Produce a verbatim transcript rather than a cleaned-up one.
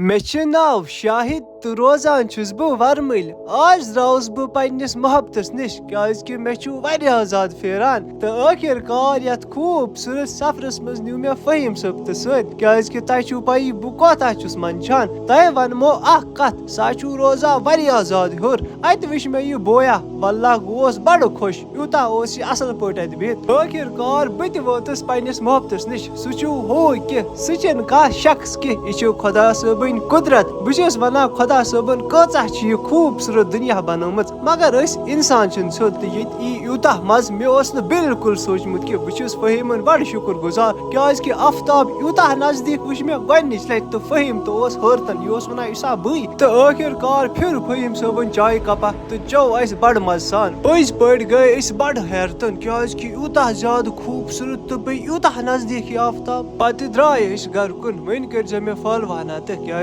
مےٚ چھُ ناو شاہد تہٕ روزان چھُس بہٕ ورمٕلۍ۔ آز درٛاوُس بہٕ پننِس محبتس نِش، کیازِ کہِ مےٚ چھُ واریاہ زیادٕ پھیران۔ تہٕ ٲخر کار یتھ خوٗبصوٗرت سفرس منٛز نیوٗ مےٚ فہیٖم صٲب تہِ سۭتۍ، کیازِ کہِ تۄہہِ چھُو پَیی بہٕ کوتاہ چھُس منٛدچھان۔ تۄہہِ ونمو اکھ کتھ، سۄ چھُو روزان واریاہ زیادٕ ہیوٚر۔ اتہِ وٕچھ مےٚ یہِ بویا، واللہ گوس بڑٕ خۄش، یوٗتاہ اوس یہِ اصل پٲٹھۍ اتہِ بِہِتھ۔ ٲخر کار بہٕ تہِ ووتُس پننِس محبتس نِش۔ سُہ چھُ ہُہ کہِ سُہ چھُنہٕ کانٛہہ شخص کینٛہہ، یہِ چھُ خۄدا صٲبٕنۍ قدرت۔ بہٕ چھُس ونان، خۄدا صٲبن کۭژاہ چھِ یہِ خوٗبصوٗرت دُنیا بنٲومٕژ، مگر أسۍ انسان چھِنہٕ سیوٚد تہٕ ییٚتہِ یی یوٗتاہ مزٕ۔ مےٚ اوس نہٕ بالکل سوٗنٛچمُت کہِ بہٕ چھُس فہیٖمن بڑٕ شُکر گُزار، کیازِ کہِ آفتاب یوٗتاہ نزدیٖک وٕچھ مےٚ گۄڈنِچ لٹہِ، تہٕ فہیٖم تہٕ اوس حٲرتن، یہِ اوس ونان، یہِ چھا بٕے؟ تہٕ ٲخر کار پھیُر فہیٖم صٲبن چایہِ کپا تہٕ چیوٚو اَسہِ بڑٕ مزٕ سان۔ پٔزۍ پٲٹھۍ گٔے أسۍ بڑٕ حیرتن، کیازِ کہِ یوٗتاہ زیادٕ خوٗبصوٗرت تہٕ بیٚیہِ یوٗتاہ نزدیٖک یہِ آفتاب۔ پتہٕ درٛاے أسۍ گرٕ کُن۔ وۄنۍ کٔرۍزیو مےٚ follow ہنا تہٕ، کیازِ